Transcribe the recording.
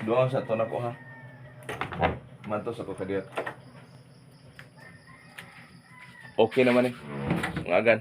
Duha sa to nako ha. Manto sa ko kadiyot. Okay naman eh. Ngagan.